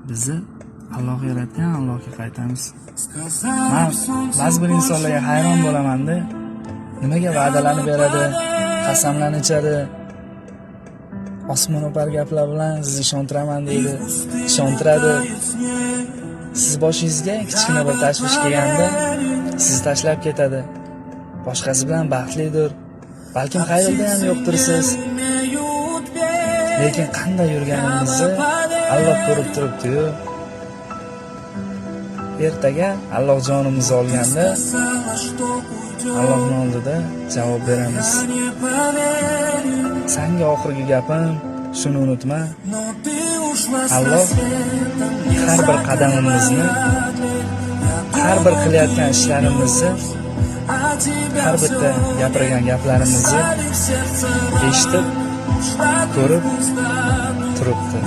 Bizni Alloh yaratgan, Allohga qaytamiz. Man ba'zi bir insonlarga hayron bo'lamanda, nimaga va'dalarni beradi, qasamlarni ichadi, osmon o'par gaplar bilan sizni ishontiraman deydi, ishontiradi. Siz boshingizga kichkina bir tashvish kelganda sizni tashlab ketadi. Boshqasi bilan baxtlidir. Balkim xayolda ham yo'qdirsiz. Lekin qanday yurganimizni Alloh ko'rib turibdi-yu. Ertaga Alloh jonimizni olganda Allohning oldida javob beramiz. Sanga oxirgi gapim, shuni unutma. Alloh har bir qadamimizni, har bir qilayotgan ishlarimizni, har bitta gapirgan gaplarimizni eshitib, ko'rib turibdi.